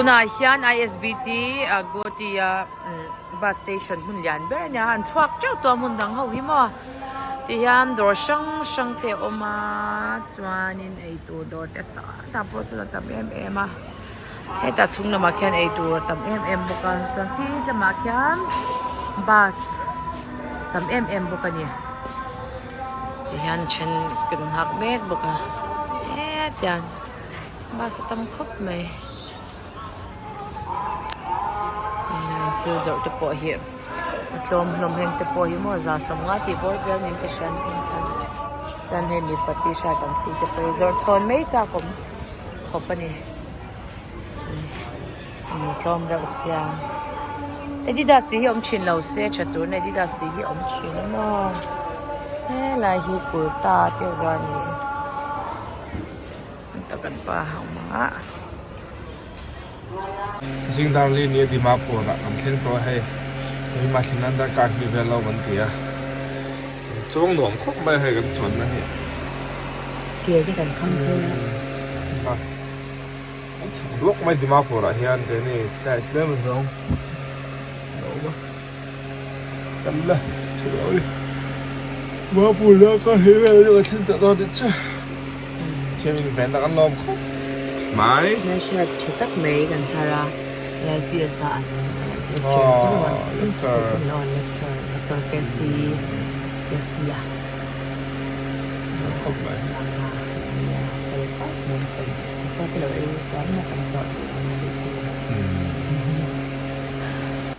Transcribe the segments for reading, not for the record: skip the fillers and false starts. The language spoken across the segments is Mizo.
Tunah hian ISBT Guwahati a bus station hmun lian ber a nia an chhuak teuh tawh a hmun dang ho hi maw tihian dawr hrang hrang te a awm a chuanin eitur dawr te sâtah pawh sawn a tam em em a hetah chhung lamah khian eitur a tam em em bawk a chuan khi lamah khian bus tam em em bawk a ni tihian then kan nghak mek bawk a hetiang. Bus a tam khawp mai heng thil zawrh te pawh hi a tlawm hlawm heng te pawh hi maw za sawmnga tih bawr vel niin ka hria ang chin khan chuan hei mipa t-shirt ang chi te pawh hi zawrh chhawn mai chak awm khawp a ni tlawm reuh sia adidas tih hi awm thin lo se tha tur na adidas tih hi awm thin a maw helai hi kurta te zuar a ni. Kan pa a awm ang a. Zingdarli nia Dimapur ah kan thleng tawh a hei Kohima thlen nan darkar hnih vel lo kan ti a chuang nuam khawp mai a hei kan chuanna hi. Ke te kan kham phei a. Bus an chhuk duak mai Dimapur ah hian keini tlai tlem a zawng a awm a. Kan la chhuk lo ni. Mapui la ka hei vel chu ka thleng tawh dawn tih che. Thiam in ven tak an lawm khawp mai. Hmelhriat tha tak mai kan chhar a, AICS a an lecture chu an principal chu an lecture Doctor KC KC a. Khawp mai. Nia fel khawp mai fel si chaw te lo ei tuar maw kan tlawh duh ang a tih si.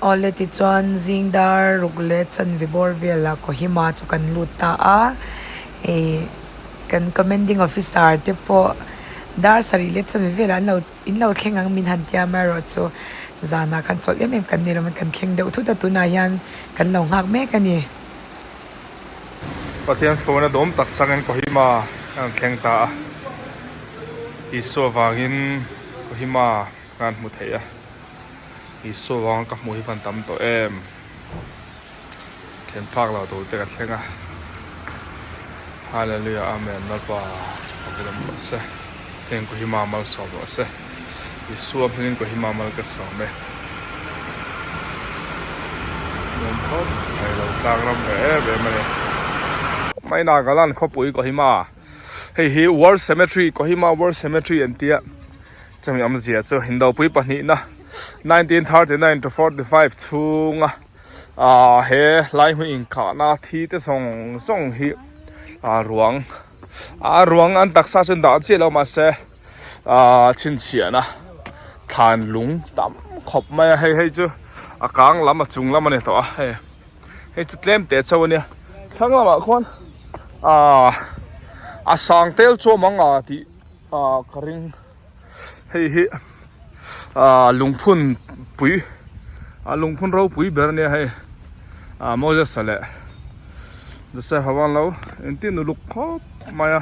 Awle tichuan zing dar ruk leh chanve bawr velah Kohima chu kan lut ta a, hei kan commanding officer te pawh dar sarih leh chanve velah an lo in lo thleng ang min han tia amaherawh chu zanah khan chawlh em em kan nei lo kan thleng deuh thut a tunah hian kan lo nghak mek a ni. Pathian hruaina dawm tak changin Kohima an thleng ta a, Isua vangin Kohima kan hmu thei a. Isua vanga ka hmuh hi van tam tawh em? Thlen phak lo tur te ka thleng a. Hallelujah Amen Lalpa chakawk i lam rawh se. Thleng ku hi ma malsawm rawh se. Isua hmingin ku hi ma mal ka sawm e. Nuam khawp mai lo tlang ram ve em em a ni. Mai Nagaland khawpui Kohima. Hei hi World Cemetery Kohima World Cemetery an tia. Chumi awmzia chu Hindopui pahnihna 1939 to 45 chhunga ah he lai hmun inkhahna thi te zawng zawng hi ah ruang ah ruang an taksa chu an dah chiah lo mahse ah chhinchhiahna thlan lung tam khawp mai a hei hei chu a kang lam a chung lam a ni tawh a hei hei chu tlem teh chauh a nia thlang lamah khuan ah a sang tel chu awm ang a tih. Ah ka ring hei hi ah lungphun pui ah lungphun ropui ber ania hei ah Moses a leh Joseph a van lo engtin uluk khawp mai a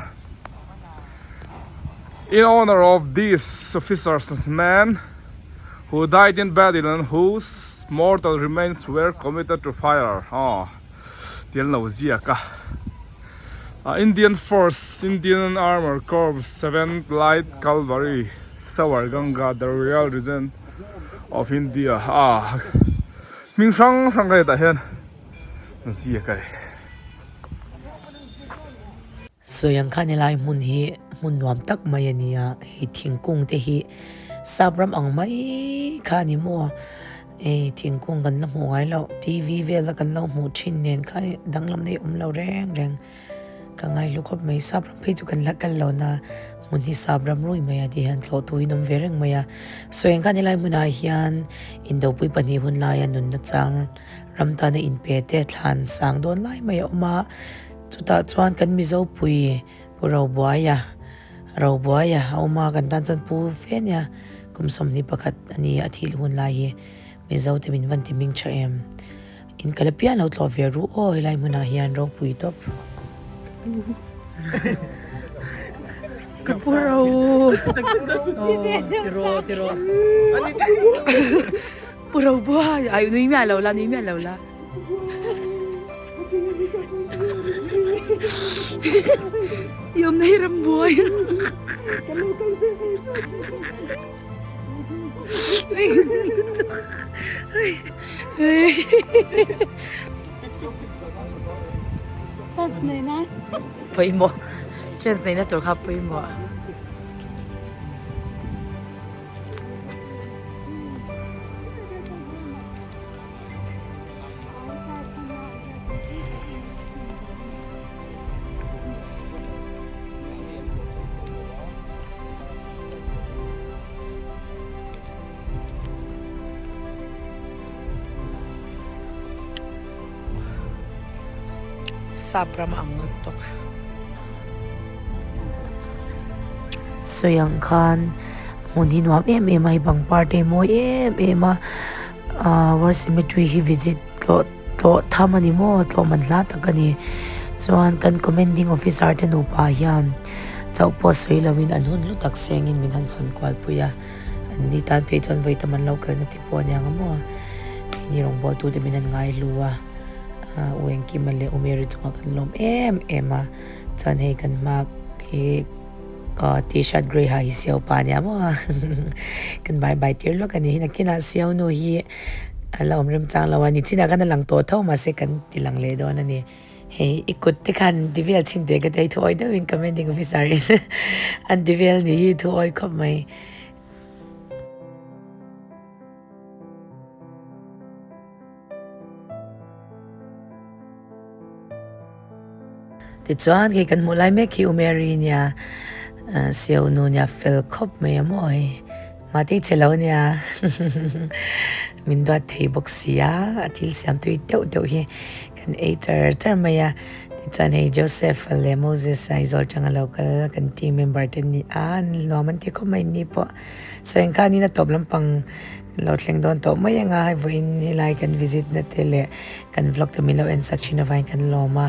in honour of these officers and men who died in battle and whose mortal remains were committed to fire ah tih an lo ziak a. Indian Force, Indian Armour Corps, Seventh Light Calvary, Sawar Ganga, The Royal Regiment of India ah hming hrang hrang ka hetah hian ziak a ni. Sawi ang khan helai hmun hi hmun nuam tak mai a ni a, hei thingkung te hi sap ram ang mai kha a ni maw. Hei thingkung kan la hmuh ngai loh TV vel a kan lo hmuh thin nen kha danglam na hi awm lo reng reng ka ngaihlu khawp mai sap ram phei chu kan la kal lo na hmun hi sap ram rui mai a tih hian thlawh tu in awm ve reng mai a sawi ang khan helai hmunah hian indopui pahnih hun laia nunna chang ram tana inpe te thlan sang dawn lai mai a awm a chutah chuan kan mizo pui Pu Robuaia Robuaia a awm a, kan tan chuan Pu fe nia kum 21 a ni a thil hun lai hi Mizo te min van ti hming tha em. In kal apiang lo tlawh ve ru aw helai hmunah hian ropui tawp. Ka pu ro. Pu Robuaia ai nui miah lo la nui miah lo la. I awmna hi ram buai. Chance nei na. Pawimawh. Chance neihna tur kha pawimawh. Sap ram ang lutuk. Sawi ang khan hmun hi nuam em em a hei pangpar te hi mawi em em a ahh war cemetery hi visit tlawh tlawh tham a ni maw tlawh man hla tak a ni chuan kan commanding officer te nupa hian chauh pawh sawi lo in an hun hlu tak seng in min han fan kual pui a an ni tan phei chuan vawi tam an lo kalna te pawh a niang a maw keini rawngbawl tu te min han ngai hlu a ahh u Engkima leh u Mary chungah kan lawm em em a chuan hei kan hma hi. Aw t-shirt grey ha hi siau pa ania maw kan bye bye tir lawk a ni hi nakinah siau nu hi a la awm rem chang lo a ni chinah khan a lang tawh tho mahse kan ti lang leh dawn a ni hei i kut te khan ti vel chhin teh ka ti a i thuawi deuhin commenting officer in an ti vel ni hi thuawi khawp mai. Tichuan kei kan hmuh lai mek hi U Mary nia Sio nu nia fel khawp mai a maw hei mahte che lo nia min duat thei bawk si a a thil siam tui deuh deuh hi kan ei char char mai a tichuan hei Joseph leh Moses Aizawl atanga lo kal kan team member te an ni a nuam an ti khawp mai ni pawh sawi ang khanin a tawp lampang Lo thleng dawn tawh mai anga hei vawiin helai kan visit na te leh kan vlog te min lo en sak thin avangin kan lawm a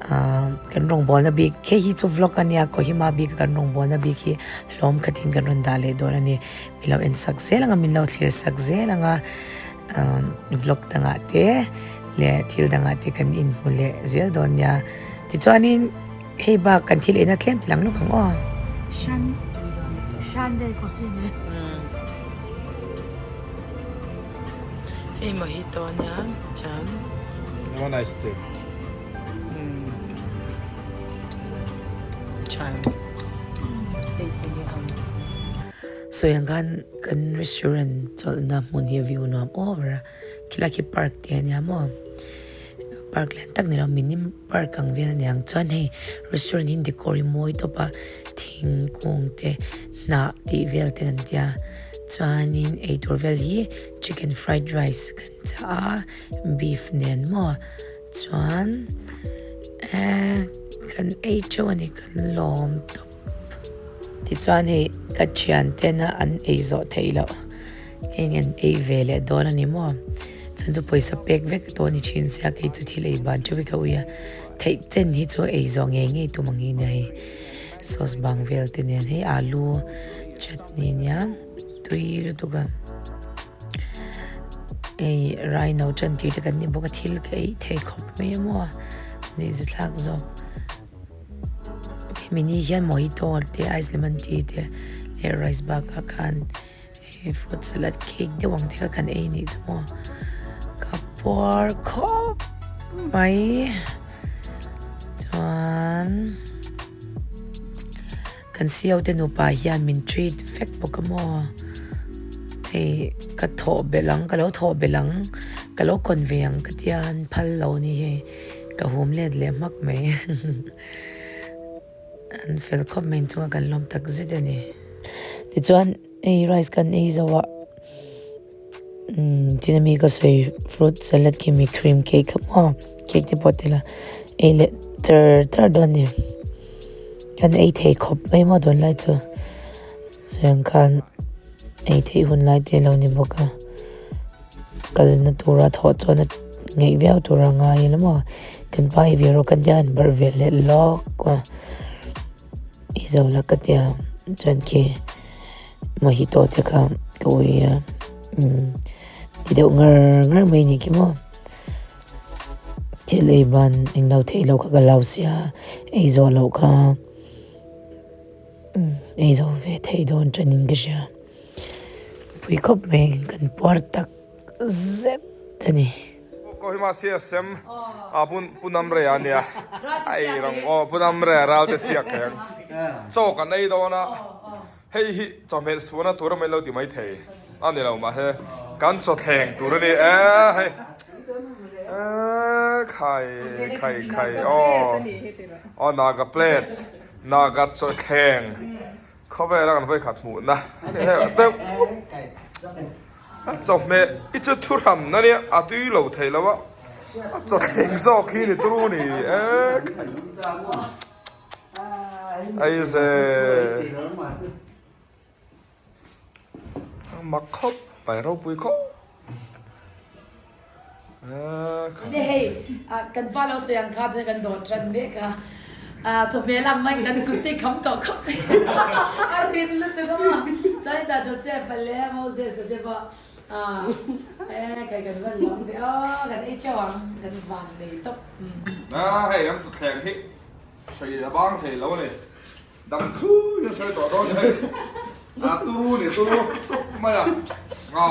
ahh kan rawngbawlna bik hei hi chu vlog ania Kohima bik a kan rawngbawlna bik hi hlawm khatin kan rawn dah leh dawn a ni min lo en sak zel anga min lo thlir sak zel anga ahh vlog dangah te leh thil dangah te kan inhmu leh zel dawn nia tichuanin. Hei bak kan thil eina tlem ti lang lawk ang aw. Shan Shan dei coffee ne. Hei mojito ania chuan. One ice tea. Chuan hei sini ang. Sawi ang khan kan restaurant chawlhna hmun hi view nuam over a khilai khi park te ania maw park lian tak ni lo mini Park ang vel aniang chuan hei restaurant hi decor hi mawi tawp a thingkung te hnah tih vel te an tia chuanin eitur vel hi chicken fried rice kan chah a beef nen maw chuan ehh kan ei teuh a ni kan lawm tawp tichuan hei ka thian tena an ei zawh theih loh. Heng an ei ve leh dawn a ni maw? Chuan chu pawisa pek vek tawh a ni thin sia kei chu thil ei ban theuh hi ka ui a, theih chen hi chu ei zawh ngei ngei tum ang hi nia hei sauce bang vel te nen hei alu chutney nia tui lutuk a hei rhino tan tir te kan ni bawk a thil ka ei thei khawp mai a maw nuihza thlak zawk hemi ni hian mojito te ice lemon tea te leh rice bakah khan. Hei fruit salad cake deuh ang te kha kan ei nih chu maw ka puar khawp mai chuan kan C O te nupa hian min treat vek bawk a maw hei ka thawh belh ang ka lo thawh belh ang ka lo kawn ve ang ka tia an phal lo a ni hei ka hum let leh hmak mai. An fel khawp mai chunga kan lawm tak zet a ni. Tichuan hei rice kan ei zo a umm chin ami ka sawi fruit salad khi mi cream cake kha maw cake te pawh tila ei leh char char dawn a ni. Kan ei thei khawp mai maw tun lai chu sawi ang khan ei theih hun lai te a lo ni bawk a kalna tura thawh chuan a ngaih viau tur a ngai ila maw kan pa hi ve rawh kan tia an barh ve leh lawk a i zo la ka tia chuan khi mojito te kha ka ui a umm ti deuh ngar ngar mai ni khi maw thil ei ban englo theih loh kha ka lo sia ei zawh loh kha ei zo ve theih dawn tanin ka hria. ropui khawp mai kan puar tak zet a ni. Kohima CSM a pun punamre a nia ai rang aw punamre ral te siak thei ang chaw kan ei dawn a hei hi chawhmeh suahna tur a mai lo ti mai thei a ni lo mahse kan chawthleng tur a ni e hei e khai khai khai aw aw naga plate naga chawthleng Khawvela kan vawikhat hmuhna deuh a chawhmeh i chu thu hramna nia a tui lo thei lo a a chawthleng zawk hi ni turu ni e aize mak khawp mai ropui khawp. Nia hei kan pa lo sawi ang kha chuan kan dawr tan mek a, chawhmeh lam mai kan kut te kham tawh khawp mai a rin lutuk a maw chuan tah Joseph a leh Moses a te pawh e kai kan van lawm ve aw kan ei teuh ang kan van nei tawp. A hei kan thutthleng hi sawi a bang thei lo a ni. Dam chhui a sawi tawh dawn hei. A turu ni turu tup mai a. A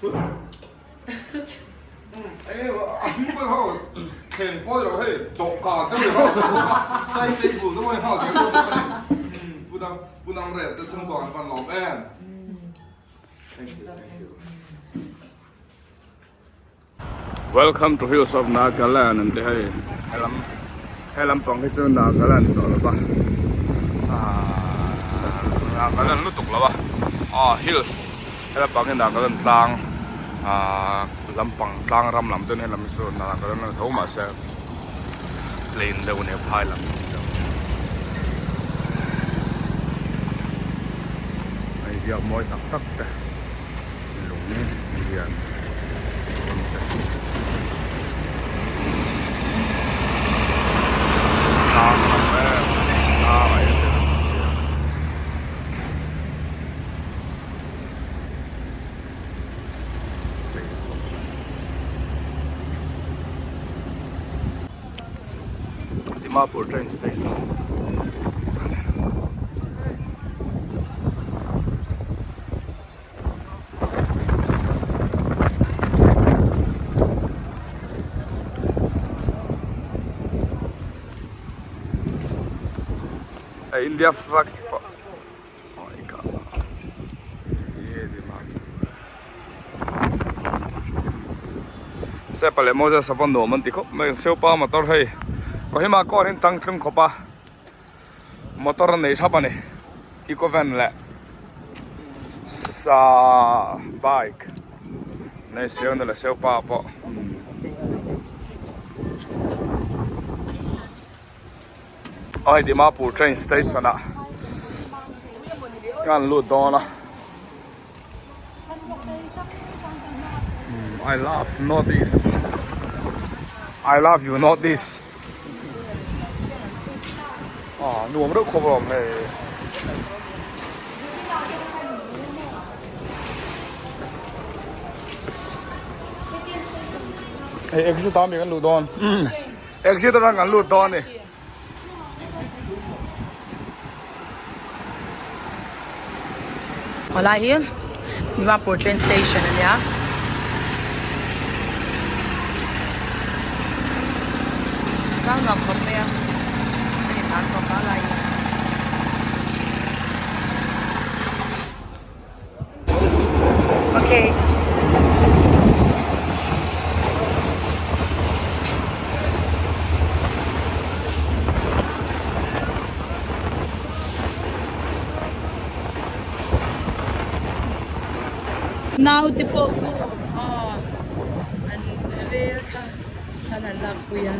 chu eng a hming pawh ho thleng pawh ni lo hei dawhkan te ni ho sai table te pawh ni ho thleng pawh ni pu dang pu dang rep te chhungkaw an van lawm em. Thank you thank you. Welcome to Hills of Nagaland an ti hei helam helam pang hi chu Nagaland tawh lo va ahh Nagaland lutuk lo a aw hills helam pang hi Nagaland tlang ahh lampang tlang ram lam te helam hi chu Nagaland a ni tho mahse plain deuh a nia phai lam deuh a inziak mawi tak tak te. Lung lian rawn pe tlang lam em tlang ah hian thil an siam Dimapur train station a ni. India flag pawh Sepa leh Moses a va nuam an ti khawp mai Seupa motor hei Kohima kawr hi an chang tlung khawp a motor a nei thap a ni eco van leh sa bike nei siam na leh seu pa pawh aw hei Dimapur train station ah kan lut dawn a I love north east I love you north east. Ah nuam reuh khawp alawm hei. Hei exit ah mi kan luh dawn. Exit atang kan lut dawn a ni. Helai hi Dimapur train station a nia. Chang nuam khawp mai a a in an tawp a lai hi. Okay. Naute pawh khu aw an rel kha an han lakpui a.